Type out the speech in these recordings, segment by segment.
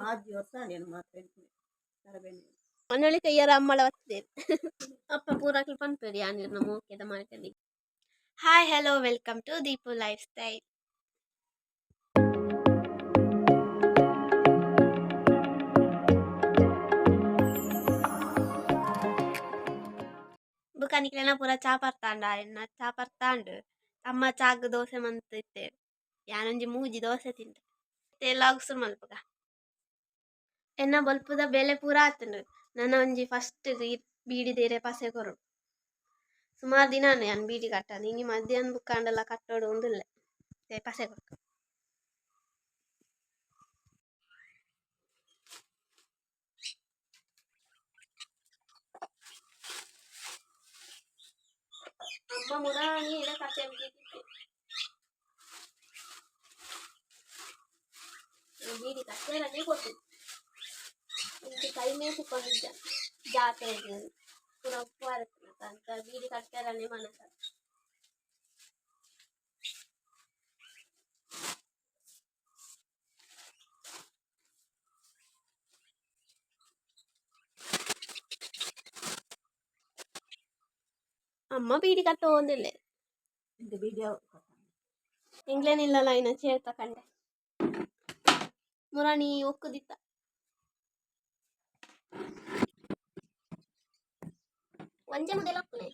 ಆಜಿ ವರ್ಷ ಆಂಡ್ ಮಾತ್ರ ತರಬೇನೆ. ಮನೊಳಿ ಕೈಯಾರ ಅಮ್ಮಳ ಬರ್ತೇವೆ. ಅಪ್ಪ ಪೂರಾಕ್ಲು ಪನ್ಪೆರ್ ಯಾನ್ ಇರ್ನ ಮೋಕೆದ ಮಗಲಿ. Hi, hello, welcome to Deepu lifestyle. ಬುಕ್ಕ ನಿಕ್ಲೆನ ಪೂರ ಚಾ ಪರ್ತಾಂಡ ಎನ್ನ ಚಾ ಪರ್ತಾಂಡ್. ಅಮ್ಮ ಚಾಗ್ ದೋಸೆ ಮಂತ್ ಇತ್ತೆ. ಯಾನೊಂಜಿ ಮೂಜಿ ದೋಸೆ ತಿಂದೆ. ಲಾಗ್ ಸುರು ಮಲ್ಪುಗ. ಎನ್ನ ಬೊಲ್ಪುದ ಬೇಲೆ ಪೂರ ಆತುಂಡು. ನನ ಒಂಜಿ ಫಸ್ಟ್ ಬೀಡಿ ದೇರೆ ಪಸೆ ಕೊರೊಡು. ಸುಮಾರು ದಿನ ಯಾನ್ ಬೀಡಿ ಕಟ್ಟಂದು. ಇನಿ ಮಧ್ಯಾಹ್ನ ಬುಕ್ಕ ಆಂಡಲ ಕಟ್ಟೋಡು ಉಂದುಲ್ಲೆ. ಪಸೆ ಕೊರ್ಕ. ಅಮ್ಮ ಮುರಾಣಿ ಇಡ ಕತೆ. ಬೀಡಿ ಕಟ್ಟೆರನೇ ಕೊಟ್ಟು ಇಂಚ ಕೈ ಮೇಲೆ ಸಿಕ್ಕೊಂಡಿದ್ದ. ಜಾತ್ರೆಗೆ ಪೂರ ಉಪವಾರ ಅಂತ ಬೀಡಿ ಕಟ್ಟೆರನೇ ಮನಸ. ಅಮ್ಮ ಬೀಡಿ ಕಟ್ಟೋಂದಿಲ್ಲೆ. ಇಂದು ವಿಡಿಯೋ. ಎಂಗ್ಲೇನಿಲ್ಲಲ್ಲ ಇನ್ನ ಚೇರ್ ತಕಂಡೆ. ಮುರಾಣಿ ಒಕ್ಕುದಿತ್ತ. ಒಂಜೆ ಮೊದಲ ಒಕ್ಕುನೆ.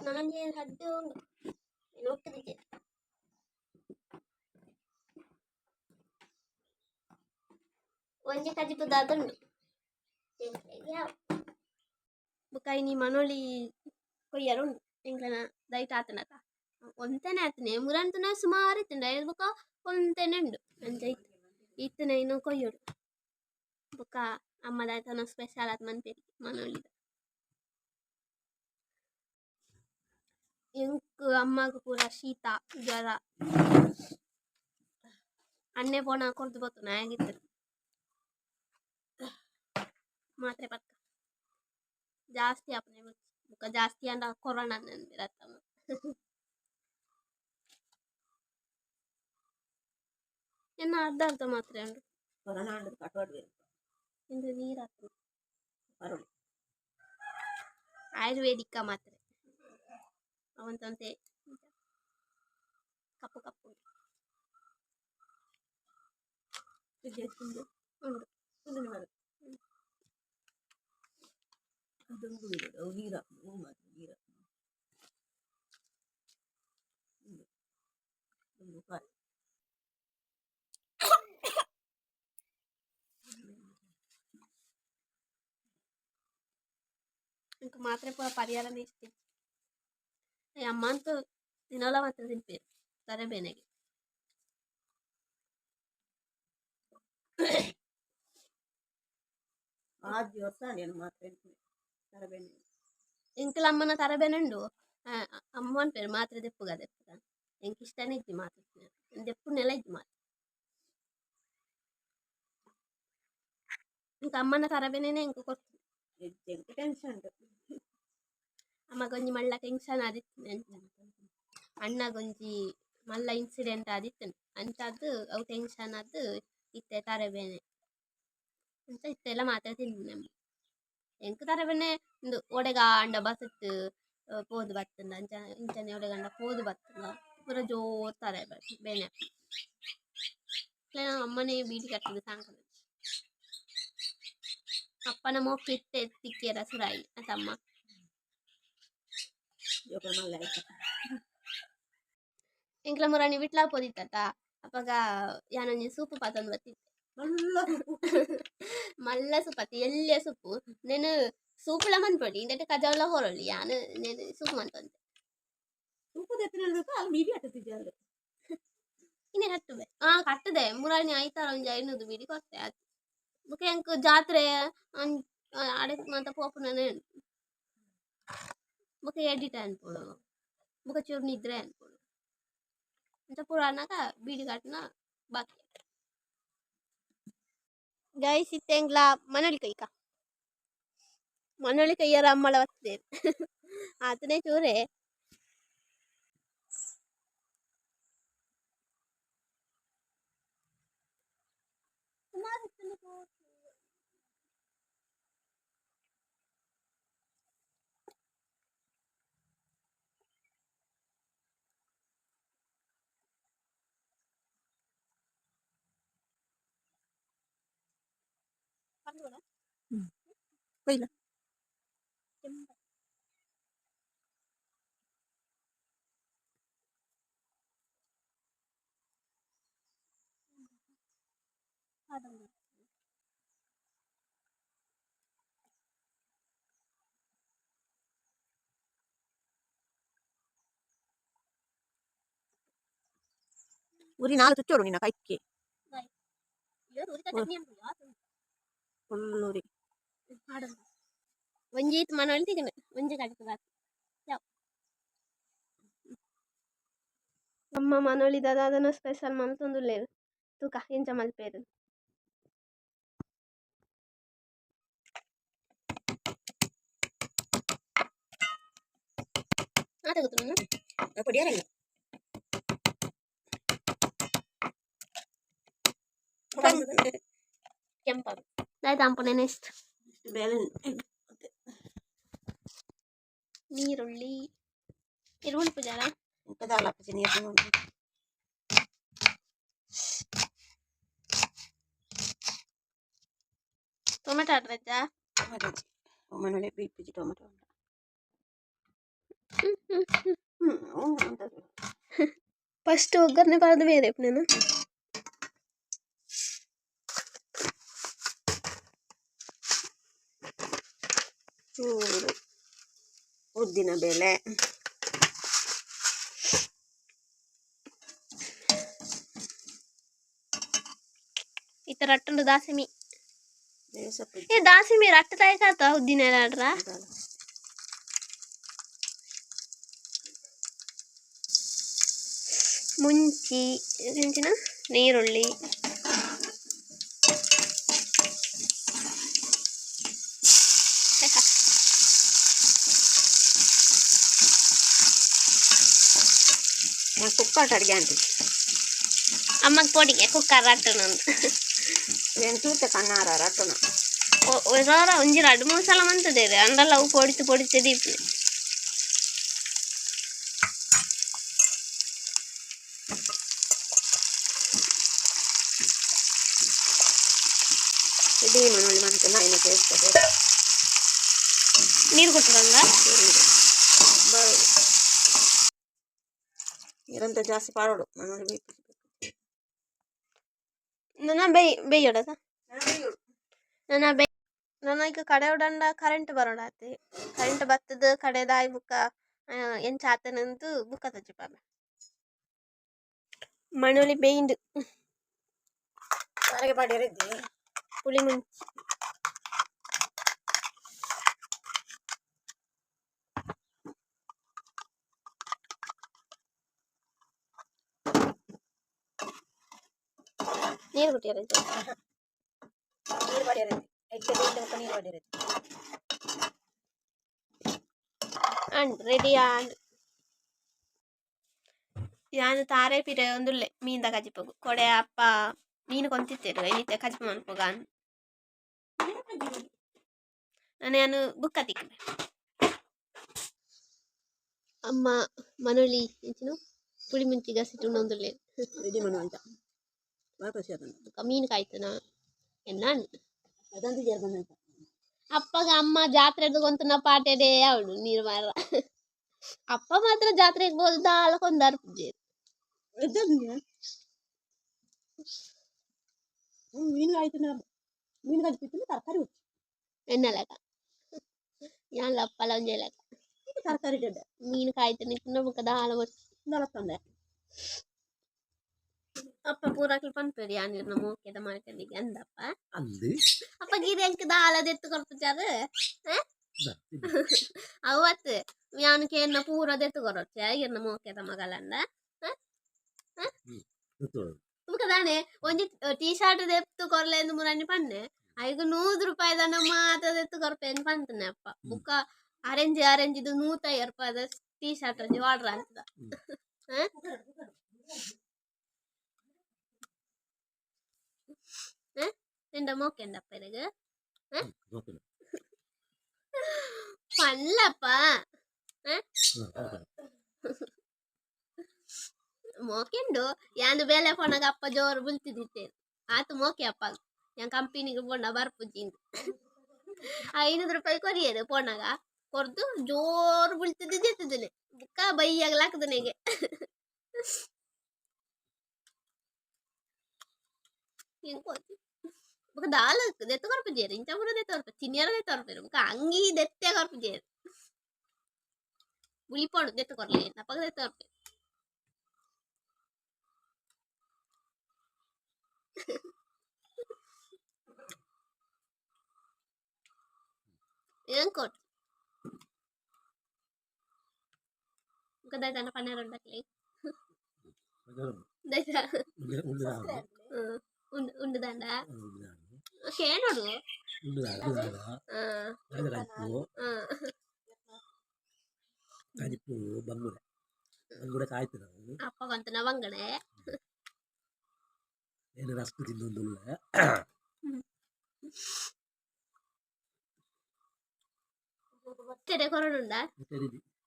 ನನೊಂಜಿ ಹದ್ದು ಉಂಡು. ಇನ್ನು ಒಕ್ಕುದಿಜ್ಜೆ. ಒಂಜಿ ಕಜಿಪುದಾದುಂಡು. ಬೊಕ ಇನಿ ಮನೊಳಿ ಕೊಯ್ಯರ ಉಂಡು. ಎಂಕ್ಲೆನ ದೈಟ್ ಆತುಂಡತ. ಒಂತೆನೆ ಆತುನೆ. ಮುರಾನಿ ಸುಮಾರು ಇತ್ತುಂಡು. ಐರ್ದ್ ಬೊಕ ಒಂತೆನೆ ಉಂಡು. ಅಂಚ ಇತ್ತು ಇತ್ತುನೆ ಇನ್ನು ಕೊಯ್ಯೋಡು. ಬೊಕ ಅಮ್ಮ ದಾಯ್ತನ ಸ್ಪೆಷಲ್ ಆತ್ ಮನ್ಪೆರ್ ಮನೊಳಿದ. ಎಂಕ್ ಅಮ್ಮಗ್ ಪೂರ ಶೀತ ಜ್ವರ. ಅಣ್ಣೆ ಪೋನ ಕೊರ್ದು ಪೋತುನ ಆಯಗ್. ಮಾತ್ರೆ ಪಕ್ಕ ಜಾಸ್ತಿ ಆಪುನೆ. ಬೊಕ ಜಾಸ್ತಿ ಆಂಡ ಕೊರೋನಾ ಅನ್ಪೆರ್. ಎನ್ನ ಅರ್ಧ ಅರ್ಧ ಮಾತ್ರೆ ಉಂಡು. ಕೊರೋನಾ ಆಂಡ್ ಕಟ್ಟೋಡು. ಇಂದು ನೀರು ಹಾಕು. ಪರೊಲಿ. ಆಯುರ್ವೇದಿಕ ಮಾತ್ರೆ ಅವಂತಂತೆ ಕಪ್ಪು ಕಪ್ಪು ಉಂಟು. ಉಂಡು. ಅದೊಂದು ಅವು ನೀರು ಹಾಕು ಮಾತ್ರ ನೀರು ಹಾಕು. ಉಂಡು ಉಂಡು ಕಾಯಿ. ಇಂಕ್ ಮಾತ್ರೆ ಪೂರ ಪರಿಹಾರನೇ ಇಷ್ಟ. ಅಮ್ಮ ಅಂತೂ ದಿನಲ ಮಾತ್ರೆ ತಿನ್ಪೆರ್ ತರೆ ಬೇನೆಗ್. ಆಜಿ ವರ್ಷ ಆಂಡ್ ಮಾತ್ರ ತರಬೇನೆ. ಎಂಕ್ಲ ಅಮ್ಮನ ತರಬೇನೆ ಉಂಡು. ಅಮ್ಮ ಪನ್ಪೆರ್ ಮಾತ್ರೆ ದೆಪ್ಪುಗ ದೆಪ್ಪುಗ. ಎಂಕ್ ಇಷ್ಟನೇ ಇಜ್ಜಿ ಮಾತ್ರೆ. ದೆಪ್ಪುನೆಲ ಇಜ್ಜಿ ಮಾತ್ರೆ. ಎಂಕ್ ಅಮ್ಮನ ತರಬೇನೆನೆ ಎಂಕ್ ಕೊರ್ತು. ಎಂಕ್ ಟೆನ್ಷನ್ ಉಂಡು. ಅಮ್ಮಗೊಂಜಿ ಮಲ್ಲ ಟೆನ್ಷನ್ ಆದಿತ್ತು. ಅಂಚ ಅಣ್ಣಗೊಂಜಿ ಮಲ್ಲ ಇನ್ಸಿಡೆಂಟ್ ಆದಿತ್ತುಂಡು. ಅಂಚಾದ್ ಅವು ಟೆನ್ಷನ್ ಆದ್ ಇತ್ತೆ ತರೆಬೇನೆ. ಅಂಚ ಇತ್ತೆಲ ಮಾತ್ರೆ ತಿನ್ಪುನೆ ಅಮ್ಮ. ಎಂಕ್ ತರೆಬೇನೆ ಉಂದು ಓಡೆಗಾಂಡ ಬಸ್ಸಟ್ ಪೋದು ಬತ್ತುಂಡ, ಅಂಚ ಇಂಚನೆ ಓಡೆಗಾಂಡ ಪೋದು ಬತ್ತುಂಡ ಪೂರ ಜೋರು ತರೆ ಬೇನೆ. ಅಮ್ಮನೆ ಬೀಡಿ ಕಟ್ಟುದು ಸಾಂಕುನು. ಅಪ್ಪನ ಮೋಕೆ ಇತ್ತೆ ತಿಕ್ಕಿಯೆರ ಸುರು ಆಯಿನಿ ಅತ್ತಮ್ಮ. ಜೋಕುಲು ಮಲ್ಲ ಆಯ್ತ. ಎಂಕ್ಲ ಮುರಾನಿ ವಿಟ್ಲ ಪೋದಿತ್ತತ. ಅಪಗ ಯಾನೊಂಜಿ ಸೂಪು ಪತೊಂದು ಬತ್ತಿತ್ತೆ. ಮಲ್ಲ ಸೂಪು. ಮಲ್ಲ ಸೂಪ್ ಅತ್ತ್, ಎಲ್ಯ ಸೂಪು. ನೆನ್ ಸೂಪುಲ ಮನ್ಪೊಲಿ, ಇಂದೆಟ್ ಕಜವುಲ ಕೊರೊಲಿ. ಯಾನ್ ನೆನ್ ಸೂಪು ಮನ್ಪೊಂತೆ. ಸೂಪು ದೆತ್ತಿನ ಅಲ್ಲಿ ಬೀಡಿ ಕಟ್ಟುತ್ತಿಜ್ಜಿ. ಇನಿ ಕಟ್ಟುವೆ. ಆ ಕಟ್ಟುದೆ. ಮುರಾನಿ ಐತಾರ ಒಂಜಿ 500 ಬೀಡಿ ಕೊರ್ತೆ ಆತ್. ಬೊಕ ಎಂಕ್ ಜಾತ್ರೆ ಅಡೆಗ್ ಮಾತ ಪೋಪುನನೆ ಉಂಡು. ಬೊಕ ಎಡಿಟ್ ಅನ್ಪುಂಡು. ಬೊಕ ಚೂರು ನಿದ್ರೆ ಅನ್ಪುಂಡು. ಅಂಚ ಪೂರ ಆನಗ ಬೀಡಿ ಕಟ್ಟುನ ಬಾಕಿ. ಗೈಸ್, ಇತ್ತೆ ಎಂಕ್ಲ ಮನೊಳಿ ಕೊಯ್ಕ. ಮನೊಳಿ ಕೊಯ್ಯರ ಅಮ್ಮಳ ಬತ್ತುದೆರ್. ಆತನೇ ಚೂರೆ. ಸುಮಾರು ಇತ್ತುಂಡು. ಕೊಯ್ಲ. ಉರಿ ನಾಲ್ ತುಚ್ಚೋಡು ನಿನ್ನ ಕೈಕ್ಕೆ. ಫುಲ್ ಉರಿ. ಒಂಜಿ ಇತ್ತು ಮನೊಳಿ ತಿಗಣ ಒಂಜಿ ಕಡಿತ ಬಾಕಿ. ಅಮ್ಮ ಮನೊಳಿ ದಾದನ ಸ್ಪೆಷಲ್ ಮಲ್ತೊಂದುಲ್ಲೆರ್ ತೂಕ ಎಂಚ ಮಲ್ಪೇರು. ಆತ ಗೊತ್ತುಂಟು. ಪೊಡಿಯಾರಲ್ಲ. ಕೆಂಪು ಆಯ್ತು ಅಂಪುನೆ. ನೆಕ್ಸ್ಟ್ ಬೇಳೆ. ನೀರುಳ್ಳಿ ಇರುಳ್ಳಿ ಪೂಜಾರ. ದಾಲ ನೀರು. ಟೊಮೆಟೊ ಹಾಕ್ರಜ್ಜಾ? ಟೊಮೆಟೊ ಮನೊಳಿ ಬೀಪಿಜಿ ಟೊಮೆಟೊ ಉಂಟು. ಹ್ಞೂ. ಫಸ್ಟ್ ಒಗ್ಗರಣೆ ಪಾಡ್ದು ಬೇರೆ ನಾನು. ಚೂರು ಉದ್ದಿನ ಬೇಳೆ. ಈ ಥರ ರಟ್ಟುಂಡು ದಾಸಿಮಿ. ಸೊಪ್ಪು. ಏ ದಾಸಿಮಿ ರಟ್ಟ ತಾಯ್ಕಾತ ಉದ್ದಿನ ಆಡ್ರ. ಮುಂಚಿ ಎಂಚಿನ ನೀರುಳ್ಳಿ. ನಾನು ಕುಕ್ಕರ್ ಅಡುಗೆ ಅಂತೀನಿ. ಅಮ್ಮಗ್ ಪೊಡಿಗೆ ಕುಕ್ಕರ್ ರಟ್ಟುನಂದು. ಏನು ತೂತ ಕಣ್ಣಾರ ರಟ್ಟುನ. ಒಸಾರ ಒಂಜಿ ರಡ್ಡ್ ಮೂರು ಸಲ ಮಂತದೇರು ಅಂಡಲ ಅವು ಪೊಡಿತು ಪೊಡಿತು ದೀಪುನೆ. ಇಡೀ ಮನೊಳ್ಳಿ ಮಂತ ನಾಯಿನ ಟೇಸ್ಟ್. ನೀರು ಕೊಟ್ಟರಂಗ. ನೀರಂತ ಜಾಸ್ತಿ ಪಾಡೋಡು ಮನೊಳ್ಳಿ ಬೇಕು. ನನ್ನ ಬೇಯ್ ಬೇಯೋಡದ ನನ್ನ ಬೇ ನನ್ನ ಈಗ ಕಡೆ ಉಡಂಡ ಕರೆಂಟ್ ಬರೋಡಾತೆ. ಕರೆಂಟ್ ಬತ್ತದ ಕಡೆದಾಯ್ ಬುಕ್ಕ ಎಂಚ ಆತನಂದು ಬುಕ್ಕ ತಜ್ಜಿಪಾಬೆ ಮಣೊಲಿ ಬೇಯಿಂದು. ಹೊರಗೆ ಪಾಡ್ಯರಿದ್ದೆ. ಪುಳಿ ಮುಂಚಿ. ನೀರು ಕುಟ್ಟಿಯರ. ನೀರು ಪಾಡ್ಯರಿದ್ದೆ ಹೆಚ್ಚು ಬೇಯ್ದ ಬೊಕ್ಕ ನೀರು ಪಾಡ್ಯರಿದ್ದೆ. ಅಂಡ್ ರೆಡಿ ಆಂಡ್ ಯಾನ್ ತಾರೆ ಪಿರೆ ಒಂದುಲ್ಲೆ ಮೀನ್ದ ಕಜಿಪುಗು ಕೊಡೆ ಅಪ್ಪ ಮೀನು ಕೊಂತಿತ್ತೇರು ಐನಿತ್ತೆ ಕಜಿಪು ಮನ್ಪುಗ. ನಾನು ಯಾನು ಬುಕ್ಕ ತಿಕ್ಕುವೆ. ಅಮ್ಮ ಮನೊಳಿ ಎಂಚಿನ ಪುಳಿ ಮುಂಚಿ ಗಸಿಟ್ ಉಂಡೊಂದುಲ್ಲೆ. ರೆಡಿ ಮನು ಅಂತ ಭಾಳ ಖುಷಿ ಆತನ. ಬೊಕ್ಕ ಮೀನು ಕಾಯ್ತನ ಎನ್ನ. ಅದಂತ ಜೇರ್ ಬಂದಂತ. ಅಪ್ಪಗ ಅಮ್ಮ ಜಾತ್ರೆದು ಕೊಂತುನ ಪಾಟೆಡೆ ಅವಳು ನೀರು ಮಾರ. ಅಪ್ಪ ಮಾತ್ರ ಜಾತ್ರೆಗೆ ಬೋದು ದಾಲ ಕೊಂದಾರ್ ಪೂಜೆ. ಮೀನು ಆಯ್ತು, ಮೀನು ಕಜ್ಪಿತ್ತು ತರಕಾರಿ. ಎನ್ನಲಕ ಯಾನ್ಲ ಅಪ್ಪಲ ಒಂಜೆ ಲೆಕ್ಕ. ತರಕಾರಿ ದೊಡ್ಡ. ಮೀನು ಕಾಯ್ತನೆ ತಿನ್ನ ಬೊಕ್ಕ ದಾಲ ಬೊರ್ಚಿ. ನಲತ್ತೊಂದೆ. ಅಪ್ಪ ಪೂರಾಕ್ಲು ಪನ್ಪೆರ್ ಯಾನ್ ಇರ್ನ ಮೋಕೆದ ಮಾರ್ಕಂಡಿಗೆ ಅಂದಪ್ಪ. ಅಲ್ಲಿ. ಅಪ್ಪ ಗೀರೆ ಎಂಕ್ ದಾಲ ದೆತ್ತು ಕೊರ್ಪುಜಾರ್ ಅವತ್ತು ಯಾನ್ ಕೇನ್ನ ಪೂರ ದೆತ್ತು ಕೊರೊಚ್ಚೆ ಇರ್ನ ಮೋಕೆದ ಮಗಲಂಡ. ಬೊಕ ದಾನೆ ಒಂಜಿ ಟೀ ಶರ್ಟ್ ದೆತ್ತು ಕೊರ್ಲೆಂದು ಮುರನಿ ಪನ್ನೆ. ಐಕ್ 100 ರೂಪಾಯಿದನ ಮಾತ ದೆತ್ತು ಕೊರ್ಪೆಂದ್ ಪಂತನೆ ಅಪ್ಪ. ಬೊಕ್ಕ ಅರೆಂಜ್ ಅರೆಂಜ್ ಇದು 150 ರೂಪಾಯಿದ ಟೀ ಶರ್ಟ್ ಒಂಜಿ ಆರ್ಡರ್ ಅಂತದ. ನಿಂಡ ಮೋಕೆಂಡಪ್ಪ ಇರೆಗ್ ಪಲ್ಲಪ್ಪ ಮೋಕೆಂಡು. ಯಾನ್ ಬೇಲೆ ಪೋನಾಗ ಅಪ್ಪ ಜೋರು ಬುಲ್ತಿದ್ದಿತ್ತೆ ಆತು ಮೋಕೆ ಅಪ್ಪ. ಯಾನ್ ಕಂಪನಿಗೆ ಪೋಂಡ ಬರ್ಪುಜಿ 500 ರೂಪಾಯಿ ಕೊರಿಯೆರ್ ಪೋನಾಗ ಕೊರ್ದು ಜೋರು ಬುಳ್ತಿದ್ದು ಜೆತ್ತುದಿನಿ ಬುಕ್ಕ ಬೈಯಾಗಲ ಹಾಕುದನೆಗೆ ಬೊಕ ದಾಲ ದೆತ್ತ್ ಕೊರ್ಪುಜೆರ್ ಇಂಚ ಪೂರ ದೆತ್ತ್ ಕೊರ್ಪೆರ್ ತಿನಿಯರ ದೆತ್ತ್ ಕೊರ್ಪೆರ್ ಬೊಕ ಅಂಗಿ ದೆತ್ತೆ ಕೊರ್ಪುಜೆರ್ ಬುಲಿಪೊಡು ದೆತ್ತ್ ಕೊರ್ಲೆ ಅಪಗ ದೆತ್ತ್ ಕೊರ್ಪೆರ್. ಏನ್ ಕೊರ್ಚಿ ಬೊಕ ದಾದ ಪನೆರೆ ಉಂಡಕ್ಲೆ ದಾದ ಉಂಡು ಉಂಡು ದಾಂಡ ಕೇನೊಡು. ಕಜಿಪು ಬಂಗುಡೆ ಬಂಗುಡೆ ಕಾಯ್ತು ನಾವು. ಅಪ್ಪ ಬಂತನ ಬಂಗಡೆ. ಏನು ರಸ್ಕ್ ತಿಂದೊಂದುಲ್ಲೆ. ತೆರೆ ಕೊರಡುಂಡ?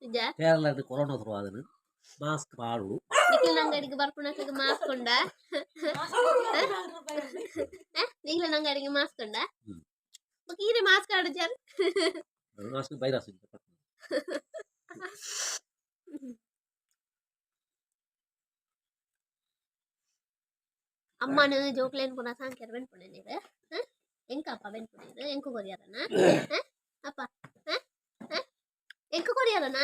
ನಿಜ? ಕೇರಳಡ್ ಕೊರೋನಾ ಶುರು ಆದನು ಮಾಸ್ಕ್ ಪಾಡು. ನಿಖಿಲ್ ಅಂಗಡಿಗೆ ಬರ್ಪುನಕ್ಲೆಗ್ ಮಾಸ್ಕ್ ಉಂಡ? ನಿಖಿಲ್ ಅಂಗಡಿಗೆ ಮಾಸ್ಕ್ ಉಂಡ? ಬೊಕ ಈರೆ ಮಾಸ್ಕ್ ಆಡುಜಾರ್? Mask virus. ಅಮ್ಮನ ಜೋಕ್ಲೆನ್ ಪೂರ ಸಾಂಕ್ಯೆರ್ ಬೆನ್ಪುನೆ ನೀರು ಎಂಕ ಅಪ್ಪ ಬೆನ್ಪುನೇರು ಎಂಕು ಕೊರಿಯರನ ಅಪ್ಪ ಎಂಕು ಕೊರಿಯರನ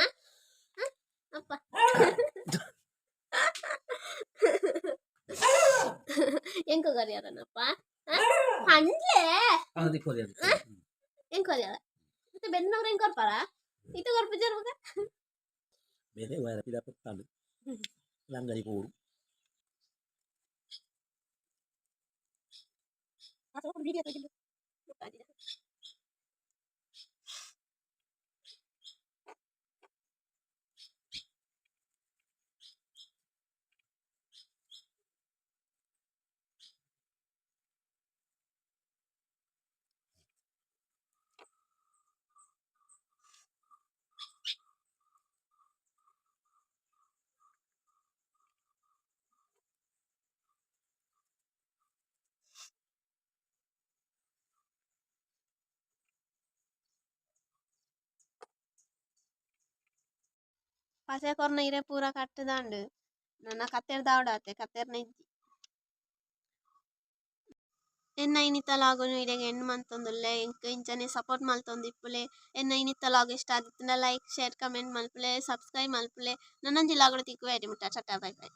ಅಪ್ಪ ಎಂಕು ಕೊರಿಯರನಪ್ಪ ಪಂಡ್ಲೆ. ಅದು ಕೊರಿಯರ್. ಎಂಕು ಕೊರಿಯರ ಮತ್ತೆ ಬೆನ್ನವ್ರು ಎಂಕ್ ಕೊರ್ಪಾರ ಇತ್ತ ಕೊರ್ಪುಜಾರ್ ಬೊಕ. ಬೇರೆ ವೈರ ಪಿದ ಪೊತ್ತಾಂಡು ಅಂಗಡಿ ಪೋಡು. ಪಸೆ ಕೊರ್ನ ಇರೆ ಪೂರ ಕಟ್ಟುದಾಂಡು ನನ ಕತ್ತೆರ್ ದಾವಡಾತೆ ಕತ್ತೆರ್ನ ಇಜ್ಜಿ. ಎನ್ನ ಇನಿತ ಲಾಗುನು ಇರೆಗ್ ಎಂಡ್ ಮಂತೊಂದುಲ್ಲೆ. ಎಂಕ್ ಇಂಚನೆ ಸಪೋರ್ಟ್ ಮಲ್ತೊಂದು ಇಪ್ಪುಲೆ. ಎನ್ನ ಇನಿತ ಲಾಗ್ ಇಷ್ಟ ಆದಿತ್ತುಂಡ ಲೈಕ್ ಶೇರ್ ಕಮೆಂಟ್ ಮಲ್ಪುಲೆ, ಸಬ್ಸ್ಕ್ರೈಬ್ ಮಲ್ಪುಲೆ. ನನೊಂಜಿ ಲಾಗುಡು ತಿಕ್ಕುವೆ ಮುಟ್ಟ. Tata, bye bye.